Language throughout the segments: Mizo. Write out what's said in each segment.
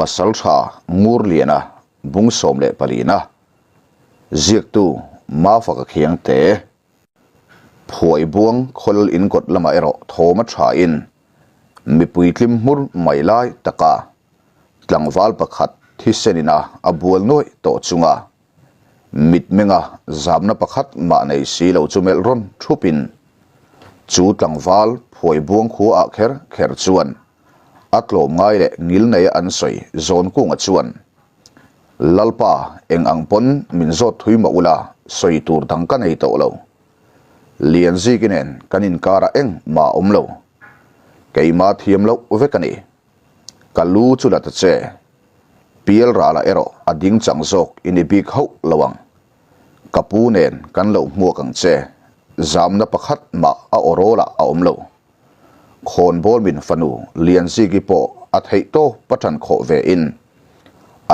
Pasaltha Ngurliana bung 14 na ziaktu Mafaka Khiangte Phuaibuang khawlal in kawt lamah erawh thawm a tha in mipui tlim hmur mai lai taka tlangval pakhat thisen ina a bual nuaih tawh chunga mitmenga zamna pakhat mah nei si lo chu melh rawn thupin chu tlangval Phuaibuang khua ah kher kher chuan a tlawm ngai leh ngil neia an sawi zawn kunga chuan, Lalpa, eng ang pawn min zawt thui mah ula, sawi tur dang ka nei tawh lo. Lianziki nen kan inkarah eng mah a awm lo. Keima thiam loh vek a ni. Ka lu chu la ta che. Pial ralah erawh a ding chang zawk i ni bik hauh lo ang. Ka pu nen kan lo hmuak ang che. Zamna pakhat mah a aw rawlah a awm lo. Khawnbawl min fanu Lianziki pawh a theih tawp a ṭan khawh ve in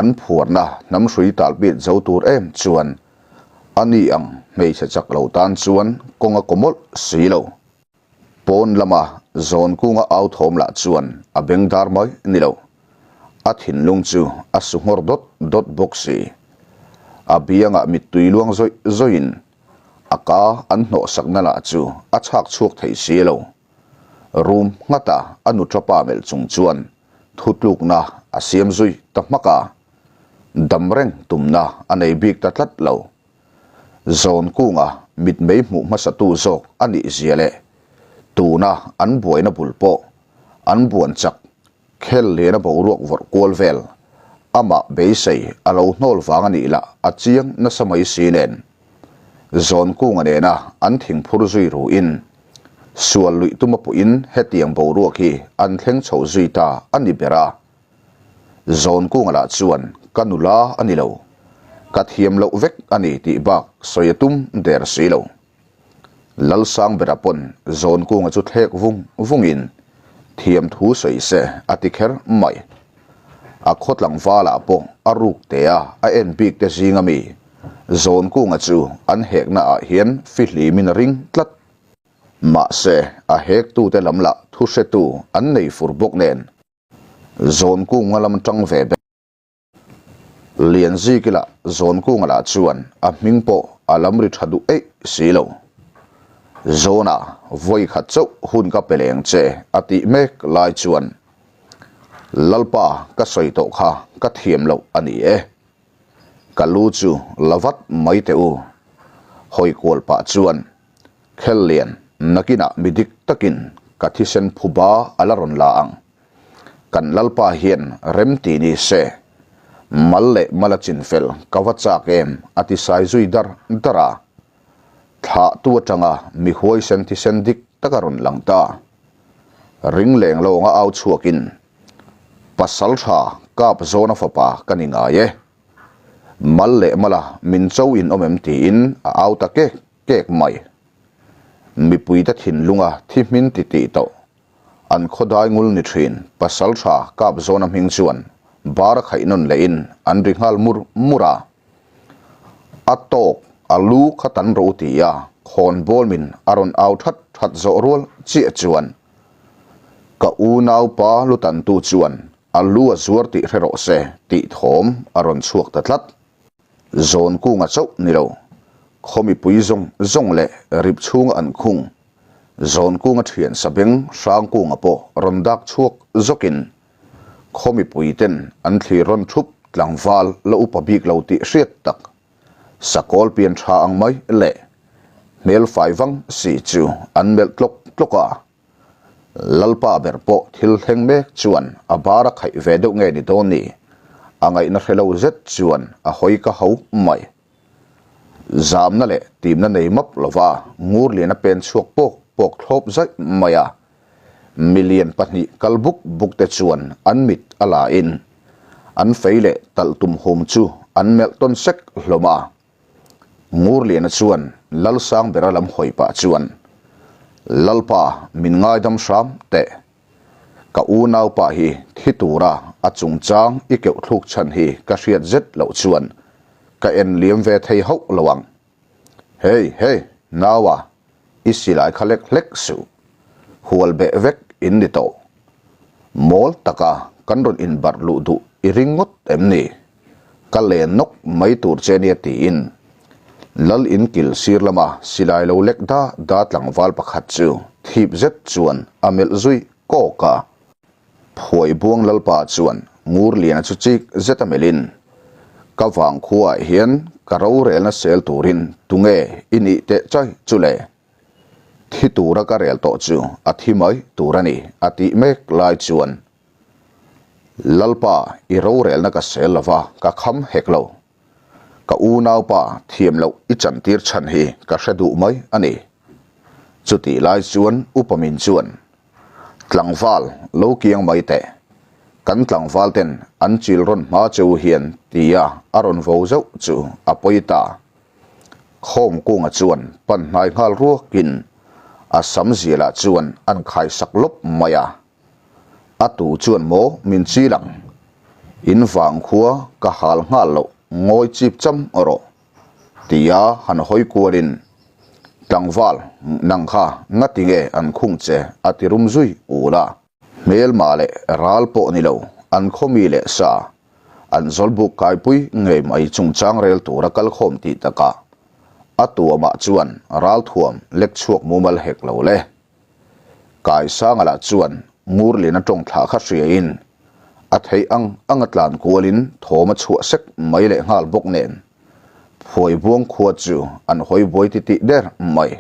an phuarna hnam hrui talpit zo tur em chuan a ni ang hmeichhe chak lo tan chuan kawng a kaw mawlh si lo. Pawn lama zawn kunga au thawm lah chuan a beng dar mai ni lo. A thinlung chu a su nghawr dawt dawt bawk si. A biangah mittui luang zawih zawihin A ka an hnawhsakna lah chu a chhak chhuak thei si lo. Room nghata a nu tapa melh chung chuan thutlukna a siam zui ta hmak a, dam reng tumna a nei bik ta tlat lo. Zawn kunga mitmei hmuh hmasatu zawk a nih zia leh tuna an buaina bul pawh an buan chak Khel lian a boruak vawrh kual vel. Amah beisei a lo hnawl vang a nih lah a chiang nasa mai si nen. Zawn kunga nena an thing phur zui ruin sual luih tuma puhin hetiang boruak hi an thleng chho zui ta a ni ber a. Zawn kunga lah chuan ka nula a ni lo. Ka thiam loh vek a ni tih bak sawi a tum der si lo. Lalsangbera pawn Zawnkunga chu thlek vung vungin thiam thu sawi se a ti kher mai. A khaw tlangvalah pawh a ruk te a a en bik te zinga mi Zawnkunga chu an hekna ah hian fihlimin a ring tlat. Mahse a hektute lam lah thu hretu an nei fur bawk nen Zawnkunga lam tang ve ber. Lianziki lah Zawnkunga lah chuan a hming pawh a lam ri tha duh eih si lo. Zawna vawi khat chauh hun ka pe leng che a tih mek lai chuan Lalpa ka sawi tawh kha ka thiam loh a ni e. Ka lu chu la vat mai teh u. Hawi kual pah chuan Khellian nakinah mi dik takin ka thisen phuba a la rawn la ang. Kan Lalpa hian rem ti ni se, mal leh mal a chin fel ka va chak em a ti sai zui dar dar a. Thlah tu atanga mi huaisen thisen dik tak a rawn lang ta. Ring leng lawnga au chhuakin, Pasal tha kap zawna fapa ka ni ngai e. Mal leh mala min cho in awm em tiin a au ta kek kek mai. Mipuite thinlunga thi hmin ti tih tawh An khawdai ngul ni thin pasal tha kap zawna hming chuan bar a khaih nawn lehin an ri nghal mur mur a. A tawk a lu kha tan ro ti a khawn bawl min a rawn au that that zawh rual chiah chuan ka unaupa lu tantu chuan a lu a zuar tih hre rawh se tih thawm a rawn chhuak ta tlat. Zawn kunga chauh ni lo, khaw mipui zawng zawng leh rip chhunga an khung Zawn kunga thian sabeng hrang kunga pawh rawn dak chhuak zawkin khaw mipui ten an thlir rawn thup tlangval la upa bik lo tih hriat tak sakawl pian tha ang mai leh hmel fai vang si chu an melh tlawk tlawk a. Lalpa ber pawh thil thleng mek chuan a bar a khaih ve deuh nge ni dawn ni? A ngaihna hre lo zet chuan a hawi ka ho mai. Zamna leh timna nei map lova Ngurliana pen chhuak pawk pawk thlawp zaih mai a. Milian pahnih kal buk buk te chuan an mit a la in an fei leh talh tum hum chu an melh tawn sek hlawm a. Ngurliana chuan Lalsangbera lam hawi pah chuan, Lalpa min ngaidam hram teh. Ka unaupa hi thi tura a chungchang i keuh thluk chhan hi ka hriat zet loh chuan ka en liam ve thei hauh lo ang. Hey, hey, naua, i silai kha lek hlek suh. Hual beh vek in ni tawh. Mawl taka kan rawn inbarh luh duh. i ring ngawt em ni? Ka len nawk mai tur che nia tiin Lal in kil sir lama silai lo lek da da tlangval pakhat chu thip zet chuan a melh zui kawk a. Phuaibuang Lalpa chuan Ngurliana chu chik zet a melhin, Ka vangkhuaah hian ka rorelna sel turin tunge i nih teh chai chu le? Thi tura ka rel tawh chu a thi mai tur a ni, a tih mek lai chuan Lalpa i rorelna ka sel lova ka kham hek lo. Ka unaupa thiam loh i chantir chhan hi ka hre duh mai a ni. Chutih lai chuan Upa Min chuan Tlangval lo kiang mai teh. Kan tlangval ten an chil rawn hma che u hian tia a rawn vo zauh chu a pawi ta. Khawm kunga chuan pan hnai nghal ruakin a sam zialah chuan an khaisak lawp mai a. A tu chuan maw min chil ang? In vang khua ka hal nghal loh ngawi chip cham rawh tia han hawi kualin tlangval nang kha ngati nge an khung che a ti rum zui ul a. Hmelma leh ral pawh ni lo an khawmi leh sa an zawlbuk kaipui ngei mai chungchang rel tura kalkhawm tih takah a tuamah chuan ralthuam lek chhuak mumal hek lo le. Kaisanga lah chuan Ngurlina tawng thlah kha hriain a theih ang anga tlan kualin thawm a chhuah sek mai leh nghal bawk nen Phuaibuang khua chu an hawi buai titih der mai.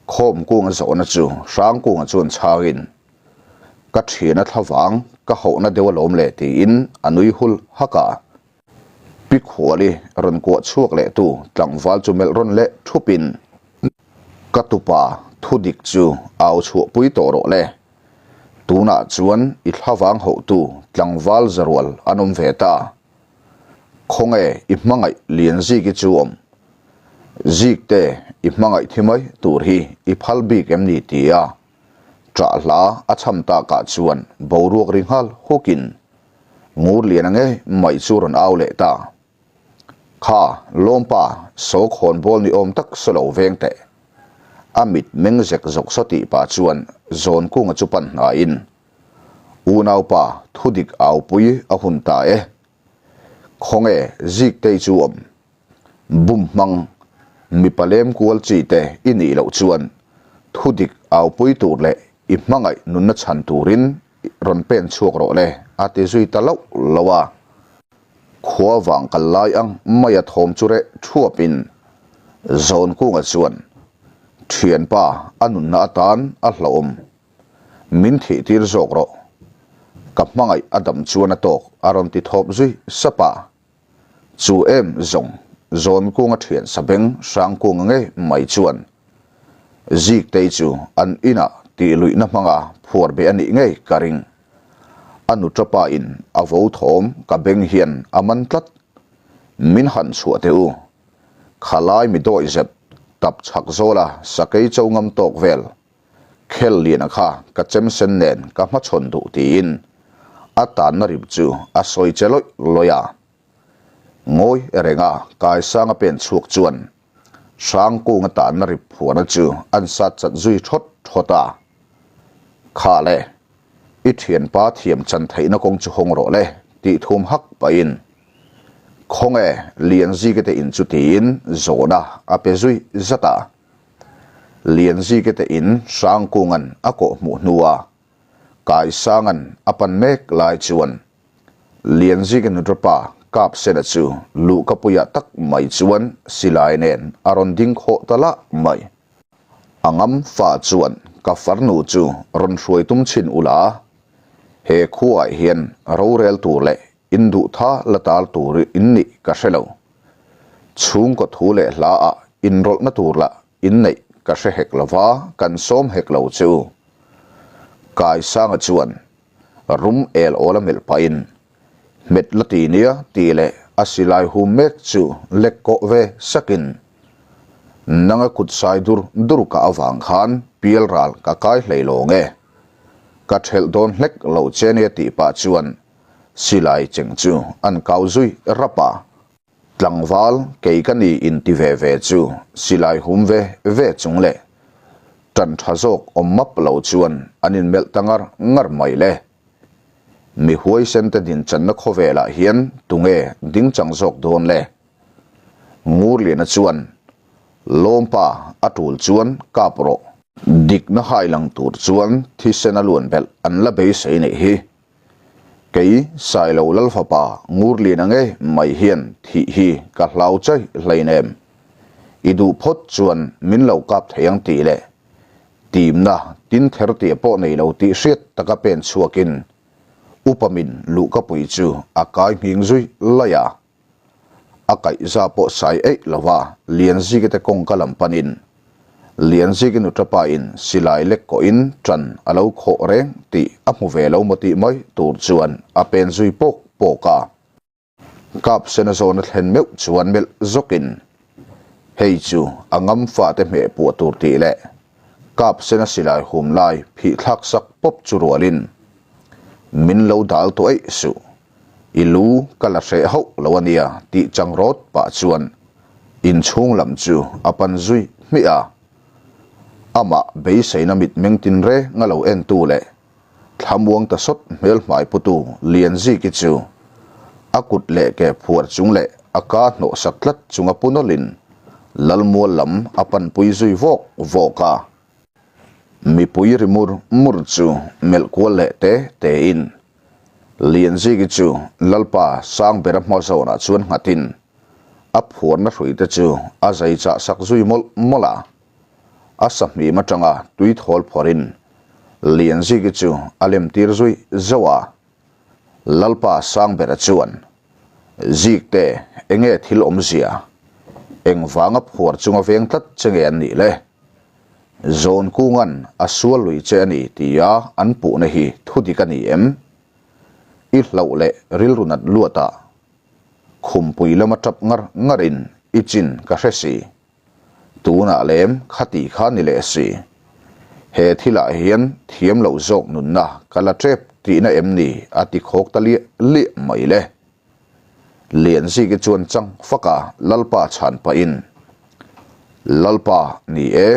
Khawm kunga zawhna chu hrang kunga chuan chhangin, Ka thian a thlavang ka hauhna deuh alawm le tiin a nui hul hak a. Pi Khuali rawn kuah chhuak leh tu tlangval chu melh rawn leh thupin, Ka tupa thu dik chu au chhuahpui tawh rawh le. Tunah chuan i thlavang hauhtu tlangval zarual an awm ve ta. Khawnge i hmangaih lian Ziki chu awm? Zikte i hmangaih thi mai tur hi i phal bik em ni tia ṭah hla a chham takah chuan boruak ri nghal hukin Ngurliana ngei mai chu rawn au leh ta. Kha Lawmpa saw khawnbawl ni awm tak saw lo veng teh. A mit meng zek zawk saw tih pah chuan Zawnkunga chu pan hnaiin Unaupa thudik aupui a hun ta e. Khawnge Ziktei chu awm? Bum hmang, mipa lem kual chi te i nih loh chuan thudik aupui tur leh i hmangaih nunna chhan turin rawn pen chhuak rawh le a ti zui ta loh loh a. Khua vang kal lai ang maia thawm chu reh thuapin Zawnkunga chuan thianpa a nunna atan a hlauhawm. Min thih tir zawk rawh. Ka hmangaih a dam chuan a tawk a rawn ti thawp zui sap a. Chu em zawng Zawnkunga thian sabeng Hrangkunga ngei mai chuan Ziktei chu an inah tih luihna hmanga phuar beh a nih ngei ka ring. A nu tapa in a vo thawm ka beng hian a man tlat. Min han chhuah teh u. Khalai mi dawihzep tap chhak zawla sakei cho ngam tawk vel Khel liana kha ka chem sen nen ka hmachhawn duh tiin a tanna rip chu a sawi che lawih lawih a. Ngawi renga Kaisanga pen chhuak chuan Hrangkunga tanna rip phuahna chu an sat chat zui thawt thawt a. Kha le, i thianpa thiam chan theihna kawng chu hawng rawh le tih thum hak pahin Khawnge Lianzike te in chu tiin zawhna a pe zui zat a. Lianzike te in Hrangkunga'n a kawh hmuh hnua Kaisanga'n a pan mek lai chuan Lianzike nuṭapa Kapsena chu luhkapuiah tak mai chuan silai nen a rawn ding khawh ta lah mai. A ngam fa chuan ka farnu chu rawn hruai tum chhin ula, he khuaah hian rorel tur leh induhtha la tal tur in nih ka hre lo. Chhungkaw thu leh hla ah inrawlhna tur lah inneih ka hre hek lo va, kan sawm hek lo che u. Kaisanga chuan rum el awl a melh pahin, Hmet la ti nia tih leh a silai hum mek chu lek kawh ve sakin, Nanga kut sai dur dur ka avang khan pialral ka kai hlei lawng e. Ka thelh dawn hlek lo che nia tih pah chuan Silai cheng chu an kau zui rap a. Tlangval kei ka ni in ti ve ve chu silai hum ve ve chung leh tan tha zawk awm map lo chuan an in melh ta ngar ngar mai le. Mi huaisen te dinchanna khawvelah hian tunge dingchang zawk dawn le? Ngurliana chuan, Lawmpa a tul chuan kap rawh. Dikna hailang tur chuan thisen a luan belh an la beisei neih hi. Kei Sailo Lalfapa Ngurliana nge mai hian thih hi ka hlau chai hleinem. I duh phawt chuan min lo kap thei ang tih leh Timna tin ther tih pawh nei lo tih hriat taka pen chhuakin upa min luhkapui chu a kai nghing zui laih a. A kaihza pawh sai eih lova Lianziki te kawngka lam panin Lianziki nuṭapa in silai lek kawhin ṭan a lo khawh reng tih a hmu ve lo maw tih mai tur chuan a pen zui pawk pawk a. Kap sena zawna thlen meuh chuan melh zawkin, Hei chu a ngam fate hmeh puah tur tih leh kap sena silai hum lai phih thlak sak pawp chu rualin, Min lo dal tawh eih suh, i lu ka la hreh hauh lo a nia tih chang rawt pah chuan inchhung lam chu a pan zui hmiah a. Amah beiseina mitmeng tinreng a lo entu leh Thlamuang ta sawt hmel hmai putu Lianziki chu a kut leh ke phuar chung leh a ka hnawh sak tlat chunga pu nawlhin Lalmual lam a panpui zui vawk vawk a. Mipui ri mur mur chu melh kual leh te tein Lianziki chu Lalpa Sangbera hma zawnah chuan nghatin a phuarna hruite chu a zai chah sak zui mawlh mawlh a. A sahmim atanga tui thawl phawrhin Lianziki chu a lemtir zui zauh a. Lalpa Sangbera chuan, Zikte, enge thil awmzia? Engvanga phuar chunga veng tlat che nge an nih le? Zawnkunga'n a sual lui che a ni tia an puhna hi thudik a ni em? I hlauh leh rilru nat luatah khumpui lama tap ngar ngarin i chin ka hre si. Tunah lem kha tih kha ni leh si. He thilah hian thiam loh zawk nunna ka la tep tihna em ni a ti khawk ta liah liah mai le. Lianziki chuan chang fak a Lalpa chhan pahin, Lalpa ni e.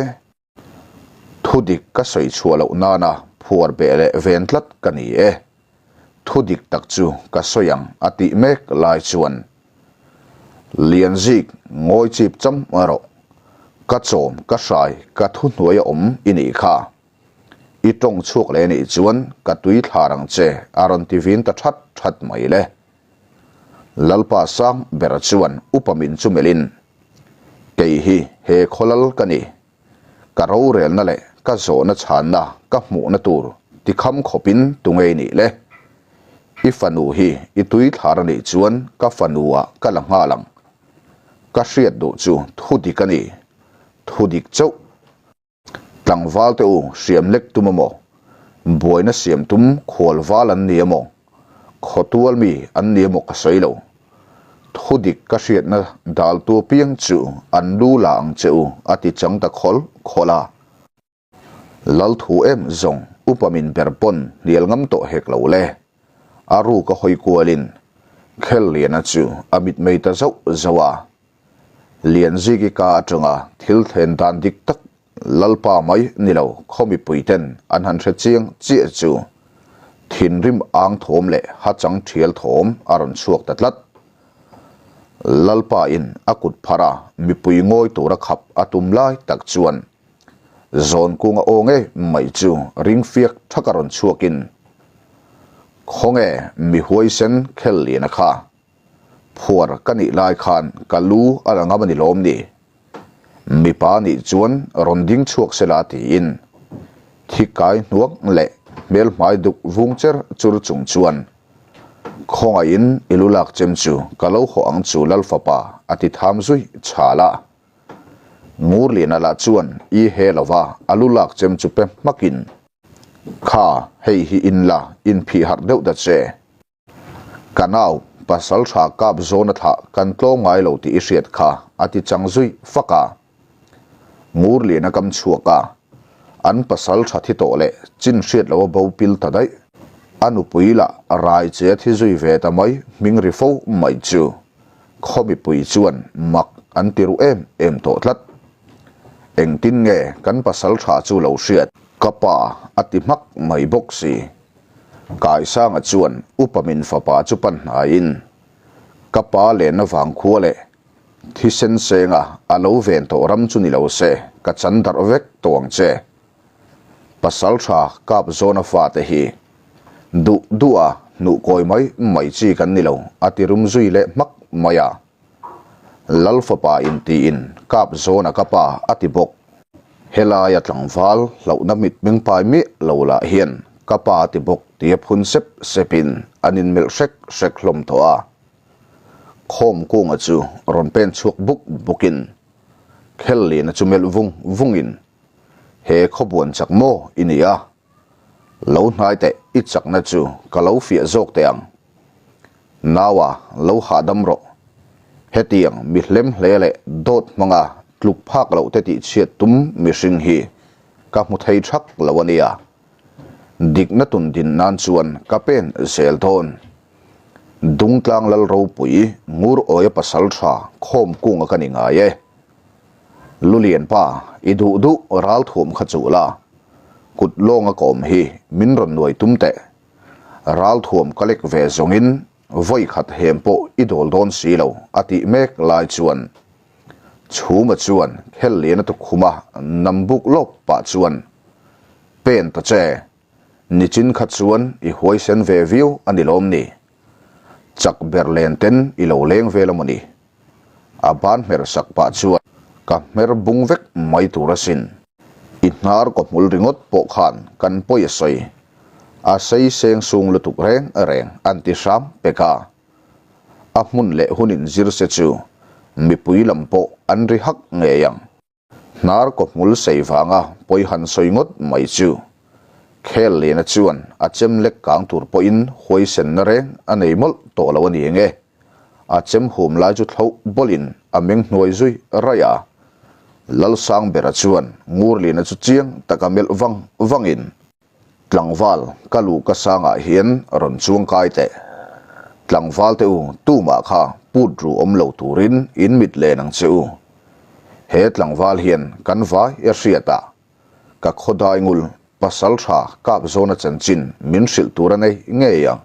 Thudik ka sawi chhuah loh nana phuar beh leh ven tlat ka ni e. Thudik tak chu ka sawi ang a tih mek lai chuan Lianzik ngawi chip cham rawh. Ka chawm ka hrai ka thuhnuai a awm i nih kha. I tawng chhuak leh nih chuan ka tui thlar ang che a rawn ti vin ta that that mai le. Lalpa sang ber chuan upa min chu melhin Kei hi he khawlal ka ni. Ka rorelna leh ka zawhna chhanna ka hmuhna tur tikham khawpin tu ngei nih le? I fanu hi i tui thlar a nih chuan ka fanu ah ka la nghal ang. Ka hriat duh chu thudik a ni. Thudik chauh. Tlangval te u hriam lek tum a maw? Buaina siam tum khual val an ni a maw? Khawtual mi an ni a maw ka sawi lo. Thudik ka hriatna daltu apiang chu an lu la ang che u a ti chang ta khawl khawl a. Lal thu em zawng upa min ber pawn hnial ngam tawh hek lo le. A ruk a hawi kualin Khelliana chu a mitmei ta zauh zauh a. Lianziki ka atanga thil thlen dan dik tak Lalpa mai ni lo khaw mipuiten an han hre chiang chiah chu thinrim ang thawm leh hachang thial thawm a rawn chhuak ta tlat. Lalpa in a kut phar a mipui ngawi tura khap a tum lai tak chuan Zawnkunga aw ngei mai chu ring fiak thak a rawn chhuakin Khawnge mi huaisen khel lian a kha Phuar ka nih lai khan ka lu a la ngam a ni lawm ni? Mipa nih chuan rawn ding chhuak se la tiin thi kai hnuak leh hmel hmai duk vung cher chur chung chuan Khawngaihin i lu lak chem chu ka lo haw ang chu Lalfapa a ti tham zui chhal a. Ngurliana lah chuan i he lova a lu lak chem chu pe hmakin Kha hei hi in la inphih harh deuh ta che. Ka nau, pasal tha kap zawn a thlah kan tlawm ngai lo tih i hriat kha, a ti chang zui fak a. Ngurlian a kam chhuak a, an pasal tha thi tawh leh chin hriat lo a bo pil ta daih. A nupui lah rai che a thi zui ve ta mai hming ri fo mai chu khaw mipui chuan mak an ti ru em em tawh tlat. Engtin nge kan pasal tha chu lo hriat? Ka pa a ti hmak mai bawk si. Kaisanga chuan upa min fapa chu pan hnaiin, Ka pa lenna vangkhua leh thisen senga a lo ven tawh ram chu ni lo se, ka chan darh vek tawh ang che. Pasaltha kap zawna fate hi duh duha hnuh kawi mai mai chi kan ni lo, a ti rum zui leh hmak mai a. Lal fapa in tiin kap zawna ka pa a ti bawk. Helaia tlangval hlauhna mitmeng pai miah lo lah hian ka pa a ti bawk tia phun sep sepin an inmelh hrek hrek hlawm tawh a. Khawm kunga chu rawn pen chhuak buk bukin Khelliana chu melh vung vungin He khawbuan chak maw i ni a? Lo hnai teh i chakna chu ka lo fiah zawk teh ang. Naua lo hahdam rawh. Hetiang mi hlem hle leh dawt hmanga tluk phak loh te tihchhiat tum mihring hi ka hmu thei thak lo a nia. Dikna tun din nan chuan ka pen zel dawn. Dungtlang Lal ropui Ngur Awia pasal tha khawm kunga ka ni ngai e. Lulian pa, i duh duh ral thuam kha chuh la. Kut lawnga ka awm hi min rawn nuai tum teh. Ral thuam ka lek ve zawngin vawi khat hem pawh i dawl dawn si lo a tih mek lai chuan Chhuma chuan khel lian a tukhum a nam buk lawk pah chuan Pen ta che, nichin kha chuan i huaisen ve viau a ni lawm ni? Chak ber len ten i lo leng vel a maw ni? A ban hmer sak pah chuan ka hmer bung vek mai tur asin. I hnar kaw hmul ringawt pawh khan kan pawi a sawi. A sei seng sung lutuk reng reng an ti hram pek a. A hmun leh hunin zir se chu mipui lam pawh an ri hak ngei ang. Hnar kaw hmul sei vanga pawi han sawi ngawt mai chu Khel Liana chuan a chem lek kang tur pawhin huaisenna reng a nei mawlh tawh lo a ni eng e. A chem hum lai chu thloh bawlhin a meng hnuai zui raih a. Lalsangbera chuan Ngurlina chu chiang taka melh vang vangin, Tlangval, ka luh ka sangah hian rawn chuang kai teh. Tlangval te u, tumah kha put ru awm lo turin in mit len ang che u. He tlangval hian kan vai a hriat a, Ka khawdai ngul pasal tha kap zawna chanchin min hrilh tur a nei ngei ang.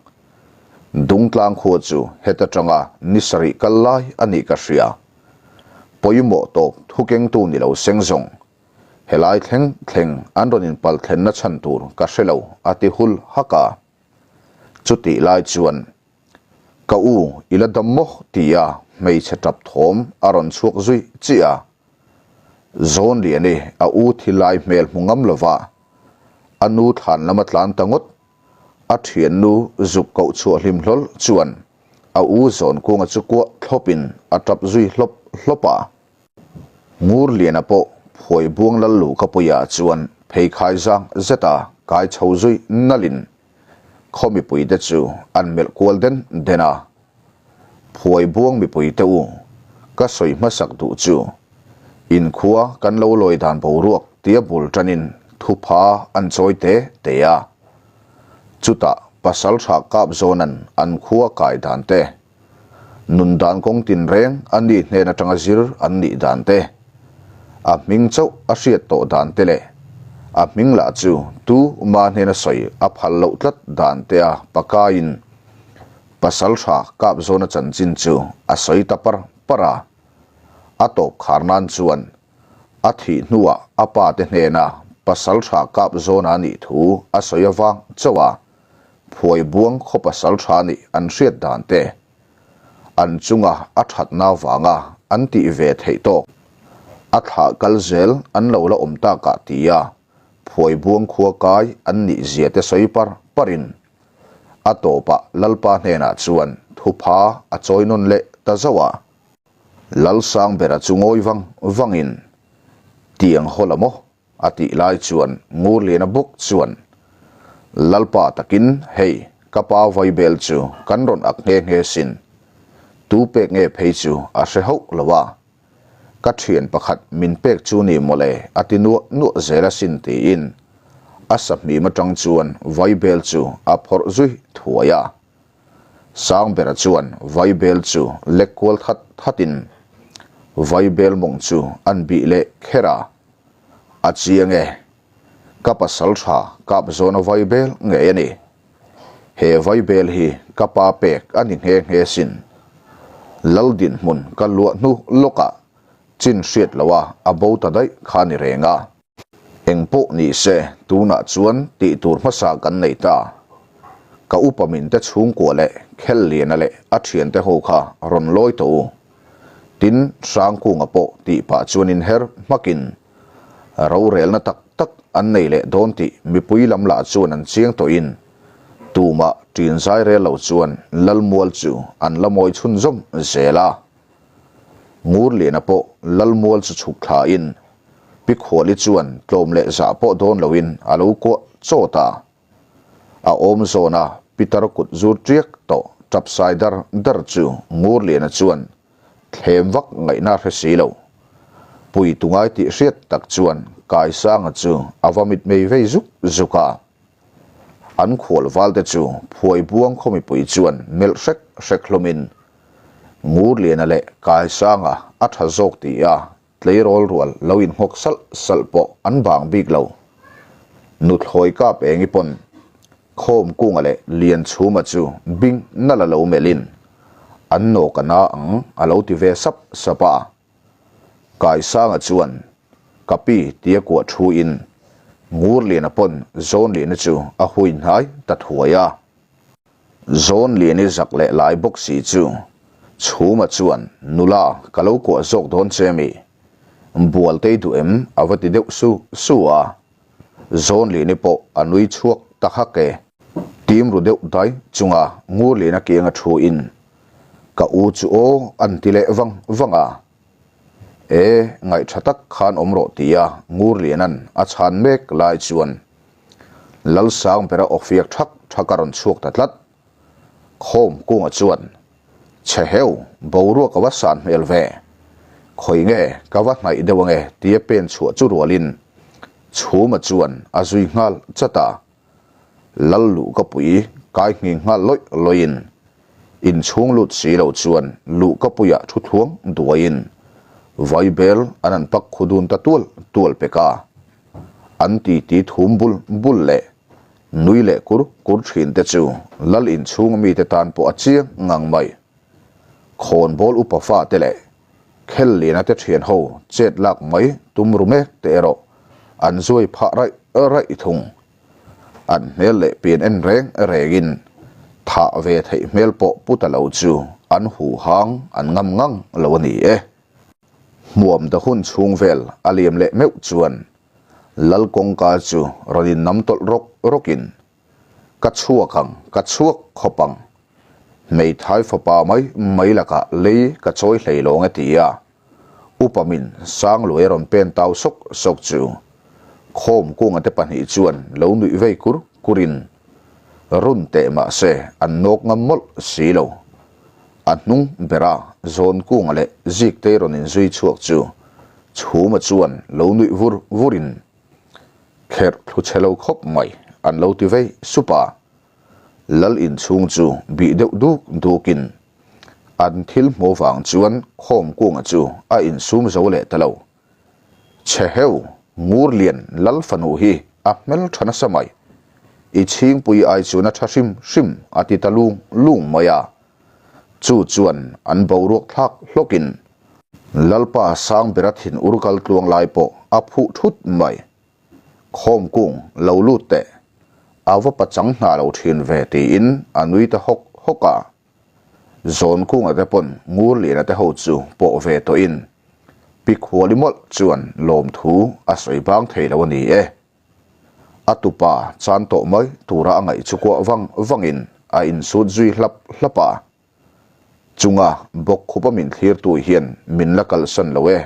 Dungtlang khua chu heta tanga ni sarih kal lai a nih ka hria. Pawimawh tawp thukengtu ni lo seng zawng. Helai thleng thleng an rawn inpal thlenna chhan tur ka hre lo a ti hul hak a. Chutih lai chuan ka u i la dam maw tia hmeichhe tap thawm a rawn chhuak zui chiah a. Zawn Liani a u thi lai hmel hmu ngam lova a nu thlan lama tlan ta ngawt. A thiannu zuk koh chhuah hlim hlawl chuan a u zawn kunga chu kuah thlawpin a tap zui hlawp hlawp a. Ngur Liana pawh phuai buang lal luh ka puiah chuan pheikhai zang zeta kai chho zui nalhin khaw mipuite chu an melh kual den den a. Phuai buang mipuite u, ka sawi hmasak duh chu, inkhua kan lo lawi dan boruak tia bul tanin thupha an chawi te te a. Chutah Pasaltha kap zawnan an khua kai dan te, nun dan kawng tinreng a nih hnen atanga zir an nih dan te, a hming chauh a hriat tawh dan te leh a hming lah chu tu ma hnena sawi a phal loh tlat dan te a pakaiin pasal tha kap zawna chanchin chu a sawi ta par par a. A tawp khar nan chuan a thih hnuah a pa te hnena pasal tha kap zawna nih thu a sawi avang chauh a. Phuai buang khaw pasal tha nih an hriat dan te, an chunga a thatna vanga an tih ve theih tawk a thlah kal zel an lo la awm takah tia Phuai buang khua kai an nih zia te sawi par parin a tawpah Lalpa hnenah chuan thupha a chawi nawn leh ta zauh a. Lalsangbera chu ngawi vang vangin tiang haw la maw? A tih lai chuan Ngurliana bawk chuan, Lalpa takin hei ka pa vaibel chu kan rawn ak nghe nghe sin. Tu pek nge phei chu a hre hauh lo a. Ka thian pakhat min pek chu ni mawle a ti nuah nuah zel asin tiin a sahmim atang chuan vaibel chu a phawrh zui thuai a. Sangbera chuan vaibel chu lek kual that thatin vaibel mawng chu an bih leh kher a. A chiang e. Ka pasal tha kap zawn a vai bel ngei a ni. He vaibel hi ka pa pek a ni nghe nghe sin. Lal dinhmun ka luah hnu lawkah chin hriat loha a bo ta daih kha ni reng a. Eng pawh ni se tunah chuan tih tur hmasa kan nei ta. Ka upa min te chhungkua leh Khelliana leh a thiante ho kha rawn lawi tawh u. Tin, Hrangkunga pawh tih pah chuan inher hmakin rorelna tak tak an nei leh dawn tih mipui lam lah chuan an chiang tawhin tumah ṭin zai rel lo chuan Lalmual chu an la mawi chhunzawm zel a. Ngurliana pawh Lalmual chu chhuk thlain Pikhuali chuan tlawm leh zah pawh dawn loin a lo kuah chawt a. A awm zawna Pitar kut zur ṭiak tawh ṭap sai dar dar chu Ngurliana chuan thlem vak ngaihna hre si lo. Pui tungai tih hriat tak chuan Kaisanga chu a va mitmei vei zuk zuk a. An khual valte chu phuai buang khaw mipui chuan melh hrek hrek hlawmin Ngurliana leh Kaisanga a tha zawk ti a tleirawl rual lo inhawk salh salh pawh an bang bik lo. Nuthlawi kap engi pawn Khawm kunga leh Lianchhuma chu bing nal a lo melhin an nawk a na ang a lo ti ve sap sap a. Kaisanga chuan ka pi tia kuah thu in Ngurliana pawn Zawnliana chu a hui hnai ta thuai a. Zawnliani zak leh lai bawk si chu Chhuma chuan nula ka lo kuah zawk dawn che mi? Bualtei duh em a va ti deuh su su a. Zawnliani pawh a nui chhuak ta hak e. Tim ru deuh dai chunga Ngurliana kianga thu in ka u chu aw an ti leh vang vang a. E, ngaih tha tak khan awm rawh tia Ngurliana'n a chhan mek lai chuan Lalsang bera awfiak thak thak a rawn chhuak ta tlat. Khawm kunga chuan, Chhe heu, boruak a va san hmel ve. Khawi nge ka va hnaih deuh ange tia pen chhuah chu rualin Chhuma chuan a zui nghal chat a. Lal luh ka pui kai nghing nghal lawih lawihin inchhung lut si lo chuan luh ka puiah thu thluang duaiin vaibel an an pak khu dun ta tual tual pek a. An titi thum bul bul leh nui leh kur kur thin te chu lal inchhung mite tan pawh a chiang ngang mai. Khawnbawl upa fate leh Khelliana te thian ho chet lak mai tum ru mek te erawh an zuai phah raih raih thung. An hmel leh pian en reng rengin thah ve theih hmel pawh pu ta lo chu an huh hang an ngam ngang lo a ni e. Hmuam ta hun chhung vel a liam leh meuh chuan Lal kawngka chu rawn in nam tawlh rawk rawkin Ka chhuak ang, ka chhuak khawp ang. Hmeithai fapa mai mai lakah lei ka chawi hlei lawng e ti a. Upa min Sangluai a rawn pen tau sawk sawk chu Khawm kunga te pahnih chuan lo nuih vei kur kurin run teh mahse an nawk ngam mawlh si lo. A hnung bera Zawn kunga leh Ziktei rawn inzui chhuak chu Chhuma chuan lo nuih vur vurin Kherh thlu chhe lo khawp mai an lo ti vei sup a. Lal inchhung chu bih deuh duk dukin an thil hmuh vang chuan khawm kunga chu a insum zo leh ta lo. Chhe heu, Ngurlian lal fanu hi a hmel tha nasa mai. I chhingpui ai chuan a tha hrim hrim a ti ta lung lung mai a. Chu chuan an boruak thlak hlawkin Lalpa Sangbera thin ur kal tluang lai pawh a phuh thut mai. Khawm kung lo lut teh, a va pachang hna lo thin ve tiin a nui ta hawk hawk a. Zawn kunga te pawn Ngurliana te ho chu pawh ve tawhin Pi Khuali mawlh chuan lawmthu a sawi bang thei lo a ni e. A tupa chan tawh mai tura a ngaih chu kuah vang vangin a insut zui hlap hlap a. Chunga bawk khupa min thlirtu hian min la kalsan lo e.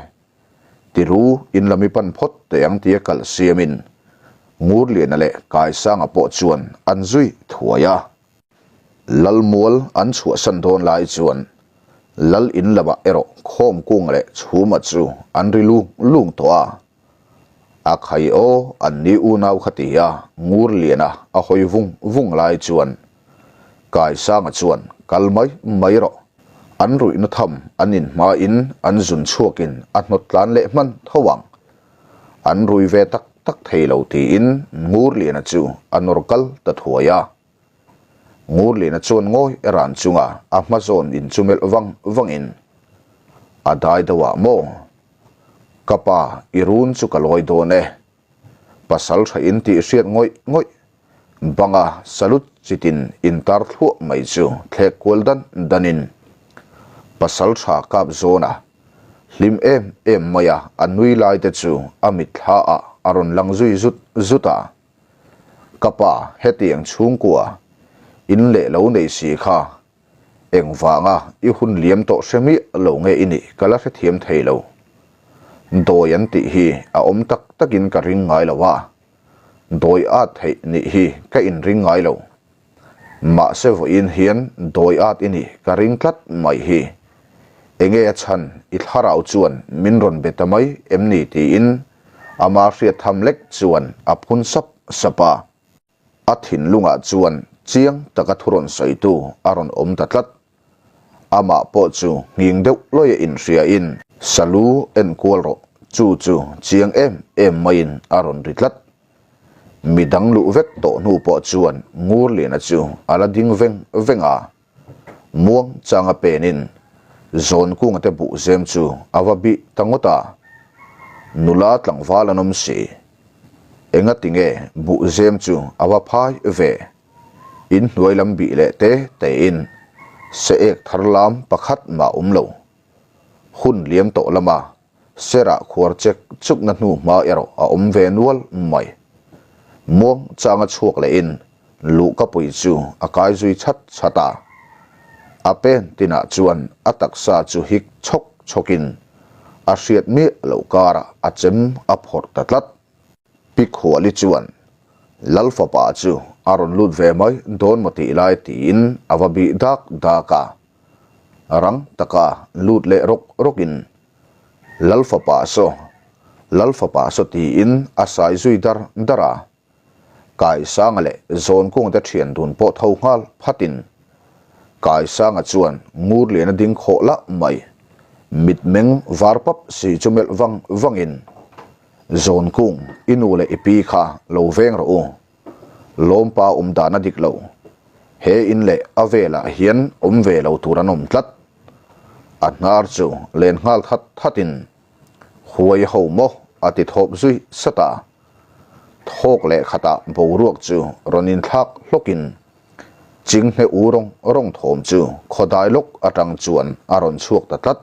Tiru in lam i pan phawt teh ang tia kalh siamin Ngurliana leh Kaisanga pawh chuan an zui thuai a. Lalmual an chhuahsan dawn lai chuan Lal in lamah erawh Khawmkunga leh Chhuma chu an ri lung lung tawh a. A khai aw an ni unau kha ti a Ngurliana a hawi vung vung lai chuan Kaisanga chuan kal mai mai rawh. An ruihna tham an in hmain an zun chhuakin a hnawt tlan leh hman tho ang. An rui ve tak tak thei lo tiin Ngurliana chu a nawr kal ta thuai a. Ngurliana chuan ngawi ran chunga a hma zawn in chu melh vang vangin, A dai deuh ah maw? Ka pa, i run chu ka lawi dawn e. Pasal tha in tih hriat ngawih ngawih. Banga salut chitin intar thluah mai chu thlek kual dan danin pasal tha kap zawna hlim em em maia a nui lai te chu a mitthla ah a rawn lang zui zut zut a. Ka pa hetiang chhungkua in leh lo nei si kha Engvanga i hun liam tawh hre miah lo nge i nih ka la hrethiam thei lo. Dawi an tih hi a awm tak takin ka ring ngai lo a, dawi at theih nih hi ka inring ngai lo. Mahse vawiin hian dawi at i nih ka ring tlat mai hi. Enge a chhan i thlarau chuan min rawn be ta mai em ni tiin ama hriat tham lek chuan a phun sap sap a. A thinlungah chuan chiang taka thu rawn sawitu a rawn awm ta tlat. Amah pawh chu nghing deuh lawia inhriain, Salu enkual rawh, chu chu chiang em em maiin a rawn ri tlat. Midang luh vek tawh hnu pawh chuan Ngurliana chu a la ding veng veng a. Muang changa penin Zawnkunga te buh zem chu a va bih ta ngawt a. Nula tlangval an awm si. Enga tinge buh zem chu a va phai ve? In hnuai lam bih leh te tein se ek thar lam pakhat mah awm lo. Hun liam tawh lama serah khuar chek chukna hnu hma erawh a awm ve nual mai. Muang changa chhuak lehin luhkapui chu a kai zui chhat chhat a. A pen tinah chuan a taksa chu hik chhawk chhawkin a hriat miah loh karah a chem a phawrh ta tlat. Pi Khuali chuan Lal fapa chu a rawn lut ve mai dawn maw tih lai tiin a va bih dak dak a. Rang taka lut leh rawk rawkin Lal fapa saw, Lal fapa saw tiin a sai zui dar dar a. Kaisanga leh Zawnkung te thian dun pawh tho nghal phatin Kaisanga chuan Ngurliana ding khawh lah mai mitmeng var pap si chu melh vang vangin Zawnkung i nu leh i pi kha lo veng rawh u. Lawmpa awm dan a dik lo. He in leh a velah hian awm ve lo tur an awm tlat. A hnar chu len nghal that thatin Huai ho maw a ti thawp zui sat a. Thawk leh khatah boruak chu rawn inthlak hlawkin Chinghne u rawng rawng thawm chu khawdai lawk atang chuan a rawn chhuak ta tlat.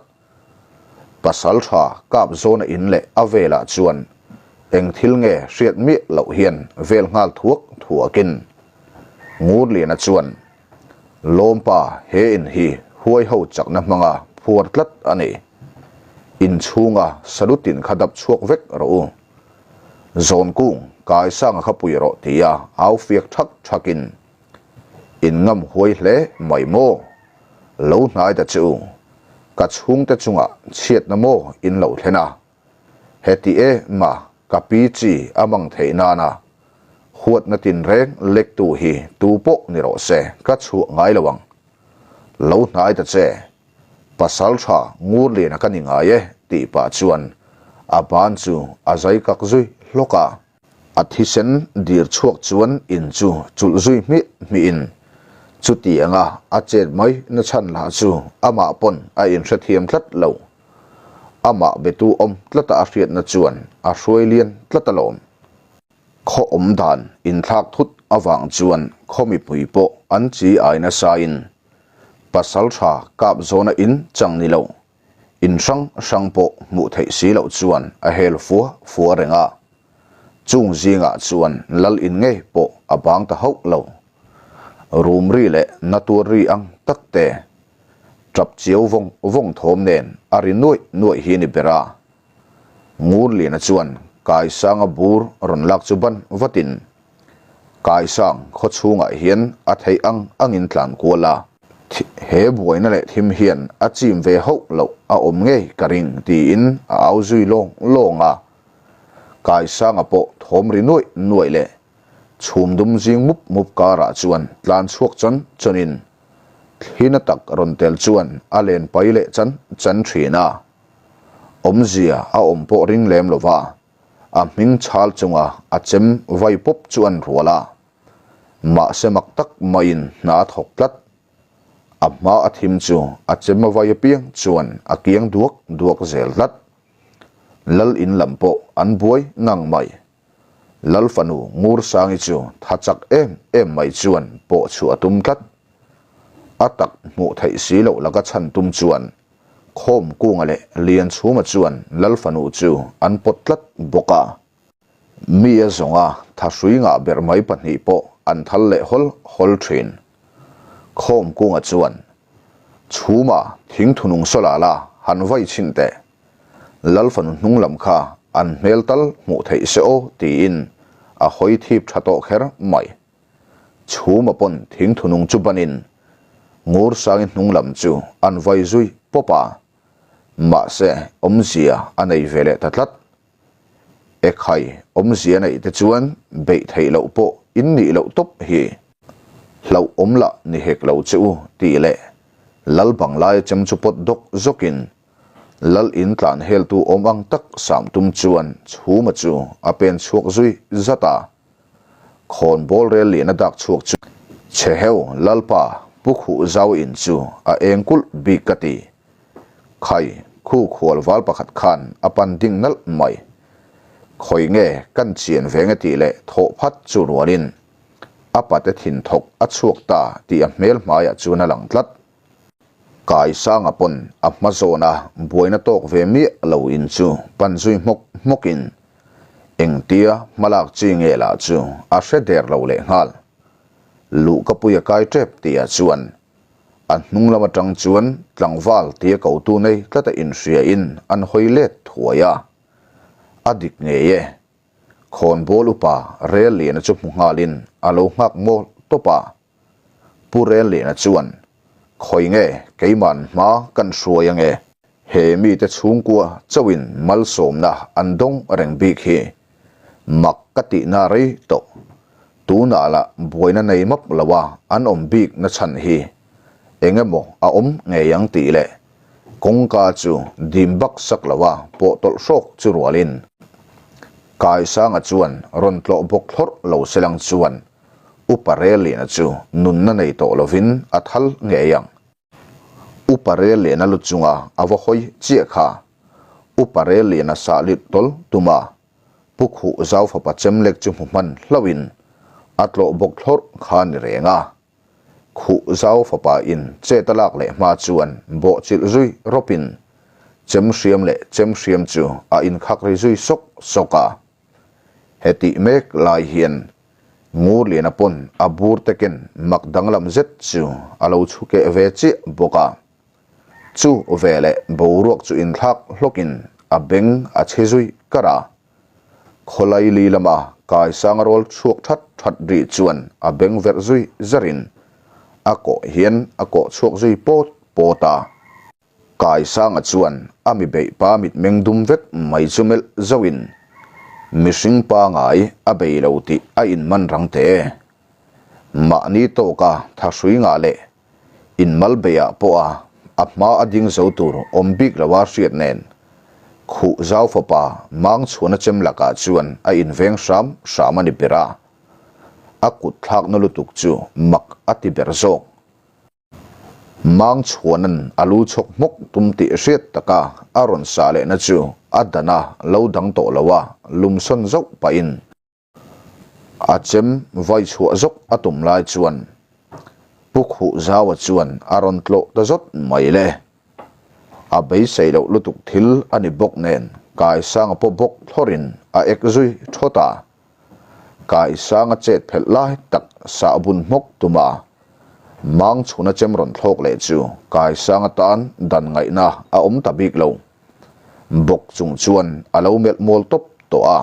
Pasal tha kap zawna in leh a velah chuan eng thil nge hriat miah loh hian vel nghal thuak thuakin Ngurliana chuan Lawmpa he in hi huai ho chakna hmanga phuar tlat a ni. Inchhunga salutin kha dap chhuak vek rawh u. Zawnkung, Kaisanga kha pui rawh tia au fiak thak thakin in ngam huai hle mai maw? Lo hnai ta che u, ka chhungte chungah chhiatna maw in lo thlen a? Heti e ma ka pi chi a mang theih nana huatna tinreng lektu hi tu pawh ni rawh se ka chhuah ngai lo ang. Lo hnai ta che. Pasal tha Ngurliana ka ni ngai e tih pah chuan a ban chu a zai kak zui hlawk a. A thisen dir chhuak chuan in chu chulh zui hmih hmihin chutianga a chet mai na chhan lah chu amah pawn a inhrethiam tlat lo. Amah betu awm tlata a hriatna chuan a hruai lian tlat alawm. Khaw awm dan inthlak thut avang chuan khaw mipui pawh an chi ai nasain Pasal tha kap zawna in chang ni lo, in hrang hrang pawh hmuh theih si loh chuan a hel fua fua reng a. Chung zingah chuan lal in ngei pawh a bang ta hauh lo. Rum ri leh na tuar ri ang tak te, tap chiau vawng vawng thawm nen a ri nuaih nuaih hi ni ber a. Ngurliana chuan Kaisanga bur rawn lak chu ban vatin Kaisang khaw chhungah hian a theih ang angin tlan kual a. He buaina leh thim hian a chim ve hauh loh a awm ngei ka ring tiin a au zui lawng lawng a. Kaisanga pawh thawm ri nuaih nuaih leh chhum dum zing mup mup karah chuan tlan chhuak chawn chawnin thlina tak rawn tel chuan a len pai leh chan chan thin a. Awmzia a awm pawh ring lem lova. A hming chhal chunga a chem vai pawp chu an rual a. Mahse mak tak maiin hna a thawk tlat. A hma a thim chu a chem a vai apiang chuan a kiang duak duak zel tlat. Lal in lam pawh an buai ngang mai. Lal fanu Ngursangi chu tha chak em em mai chuan pawh chhuah a tum tlat. A tak hmuh theih si loh laka chhan tum chuan Khawmkunga leh Lianchhuma chuan Lal fanu chu an pawt tlat bawk a. Mi a zawnga thahrui ngah ber mai pahnih pawh an thal leh hawl hawl thin. Khawmkunga chuan, Chhuma thingthunung sawlah la han vai chhin teh. Lal fanu hnung lam kha an hmel tal hmuh theih se aw tiin a hawi thip tha tawh kher mai. Chhuma pawn thingthunung chu banin Ngursangi hnung lam chu an vai zui pawp a, mahse awmzia a nei ve leh ta tlat. Ekhai awmzia neih te chuan beih theih loh pawh in nih loh tawp hi. Hlauh awm lah ni hek lo che u tih leh Lal Banglaia chem chu pawt dawk zawkin Lal in tlan heltu awm ang tak sam tum chuan Chhuma chu a pen chhuak zui zat a. Khawn bawl rel lian a dak chhuak chu Che heu Lalpa Pu Khuh Zau in chu a eng kulh bik ka ti. Khai, khu khual val pakhat khan a pan ding nalh mai. Khawi nge kan chian ve nge tih leh thawh phat chu rualin a pate thin thawk a chhuak ta tih a hmel hmaiah chuan a lang tlat. Kai Sanga pawn a hma zawna buaina tawk ve miah lo in chu pan zui hmawk hmawkin engtia hmalak chi nge lah chu a hre der lo lehnghal. Luhkapui a kai tep tihah chuan A hnung lam atang chuan tlangval tia kotu nei tlata inhriain an hawi let thuai a. A dik ngei e. Khawnbawl upa Relliana chu hmu nghalin a lo nghak mawl tawp a. Pu Relliana chuan, Khawi nge keiman hma kan hruai ange? He mite chhungkua chauhin malsawmna an dawng reng bik hi mak ka tihna rei tawh. Tunah lah buaina nei map lo a an awm bik na chhan hi eng emaw a awm ngei ang tih leh kawngka chu dim bak sak lo a pawh tawlh hrawk chu rualin Kaisanga chuan rawn tlawh bawk thlawrh lo selang chuan Upa Relliana chu nunna nei tawh lovin a thal ngei ang. Upa Relliana lu chunga a va hawi chiah kha Upa Relliana sahlit tawl tuma Pu Khuh Zau fapa chem lek chu hmu hman hlauhin a tlawh bawk thlawrh kha ni reng a. Khuh Zau fapa in chet a lak leh hma chuan bawh chilh zui rawpin chem hriam leh chem hriam chu a inkhak ri zui sawk sawk a. Hetih mek lai hian Ngurliana pawn a bur takin mak danglam zet chu a lo chhu keh ve chiah bawk a. Chu veleh boruak chu inthlak hlawkin a beng a chhe zui kar a. Khawlaili lama kaisanga rawl chhuak that that rih chuan a beng verh zui zarin a kawh hian a kawh chhuak zui pawt pawt a. Kaisanga chuan a mi beih pa mitmeng dum vek mai chu melh zauhin mihring pangai a bei lo tih a inman rang teh e. Mahni tawka thahrui ngah leh Inmal beiah pawh a a hma a ding zo tur awm bik lo a hriat nen Khuh zau fapa mang chhuan a chem lakah chuan a inveng hram hram a ni ber a, a kut thlakna lutuk chu mak a ti ber zawk. Mang chhuanan a lu chhawk hmawk tum tih hriat taka a rawn sah lehna chu a dan a lo dang tawh lo a, lumsawn zauh pahin A chem vai chhuah zawk a tum lai chuan Pu Khuhzaua chuan a rawn tlawh ta zawt mai le. A beisei loh lutuk thil a ni bawk nen Kaisanga pawh bawk thlawrin a ek zui thawt a. Kaisanga chet phelh lai tak sahbun hmawk tuma mang chhuna chem rawn thlawk leh chu Kaisanga tan dan ngaihna a awm ta bik lo. Bawk chung chuan a lo melh mawl tawp tawh a.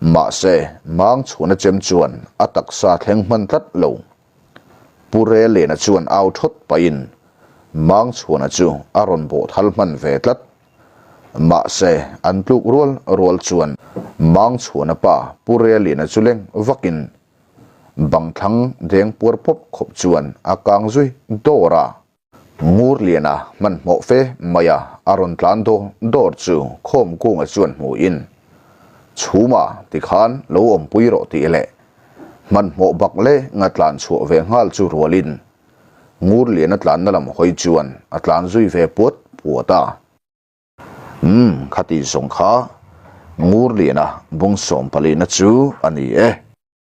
Mahse, mang chhuahna chem chuan a taksa thleng hman tlat lo. Pu Relena chuan au thawt pahin mang chhuahna chu a rawn bawh thal hman ve tlat. Mahse, an tluk rual rual chuan mang chhuahna pa Pu Relena chu leng vakin bang thlang deng puar pawp khawp chuan a kang zui dawr a. Ngurliana hmanhmawh fe maia a rawn tlan dawr dawr chu Khawmkunga chuan hmuhin, Chhuma tikhan lo awmpui rawh tih leh. Hmanhmawh bak lenga tlan chhuah ve nghal chu rualin Ngurliana tlanna lam hawi chuan a tlan zui ve puat puat a. Umm, khati zawng kha Ngurliana bung sawmpalina chu a ni e.